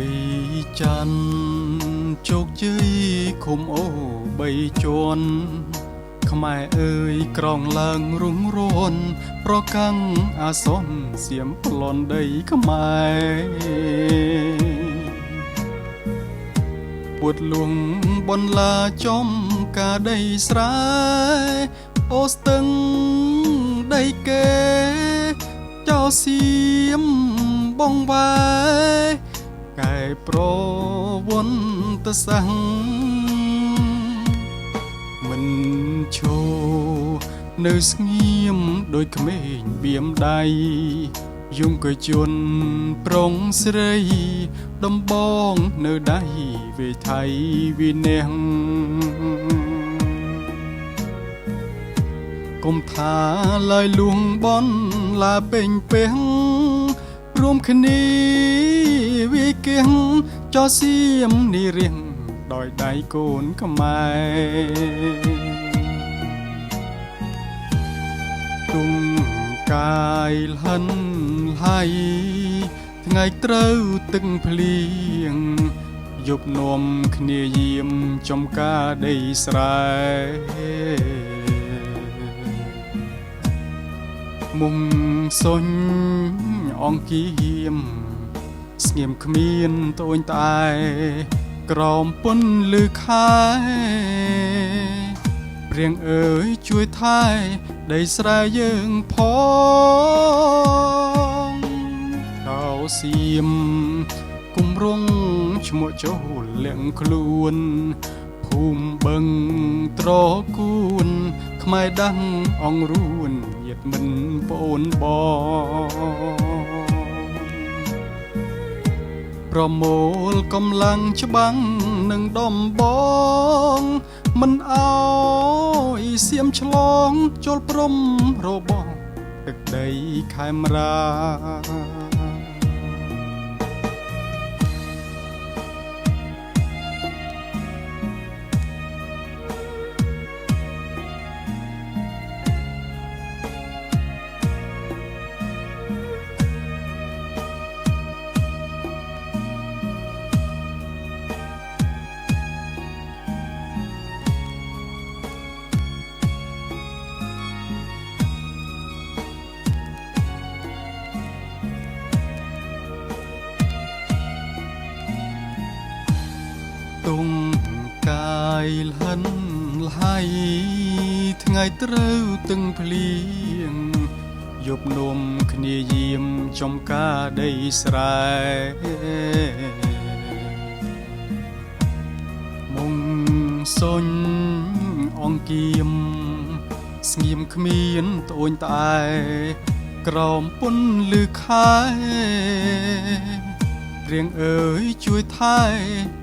ដីច័ន្ទជោគជ័យឃុំអូបីជាន់ខ្មែរអើយក្រងឡើងរុងរន់ប្រកាំងអាសន្នសៀមប្លន់ដីខ្មែរពួតលួងបន្លាចំការដីស្រែអូស្ទឹងដីគេចោសៀមបងវ៉ែកែប្រវន្តសាំងមិនឈោនៅស្ងៀមដូចក្មេងបៀមដៃយងក៏ជន់ប្រុងស្រី ដំបងនៅដៃវេថៃវិនះគុំថាឡើយលួងបនឡាពេញពេងរួមគ្នាវាគៀងចោសៀមនិរៀងដោយដៃកូនខ្មែរទុំកាយលហិនហៃថ្ងៃត្រូវទឹកភ្លៀងយប់នាំគ្នាយាមចំការដីស្រែមុំសុញអង្គៀមស្ងៀមគ្មានត្អូញត្អែក្រមពុនលឺខែព្រៀងអើយជួយថែដីស្រែយើងផងតោសៀមគុំរងឈ្មោះចូលលៀងខ្លួនភូមិបឹងត្រគួនខ្មែរដាំងអងរួនញាតមិនប្អូនបងប្រមូលកម្លាំងច្បាំងនឹងដំបងមិនអោយសៀមឆ្លងចូលព្រំរបស់ទឹកដីខេមរាទុំកាយលហិនលហៃថ្ងៃត្រូវទឹងភ្លៀងយប់នំគ្នាយាមចំការដីស្រែមុងសុញអង្គៀមស្ងៀមគ្មានត្អូញត្អែក្រមពុនលឺខែព្រៀងអើយជួយថែ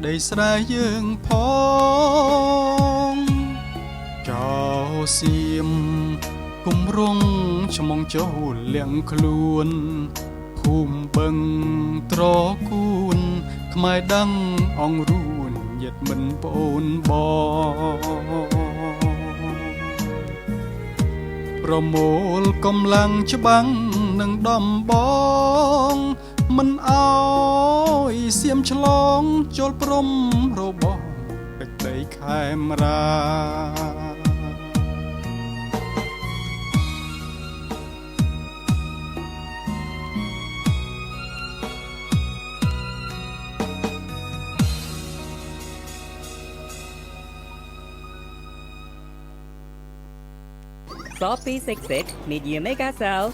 ដីស្រែយើងផងចោសៀមគុំរងឆ្មងចូលលៀងខ្លួនភូមិបឹងត្រគួនខ្មែរដឹងអងរួនញាតមិនប្អូនបងប្រមូលកម្លាំងច្បាំងនឹងដំបងមិនអោយសៀមឆ្លងចូលព្រំរបស់ទឹកដីខេមរា Sophie 66 Media Mega Cell.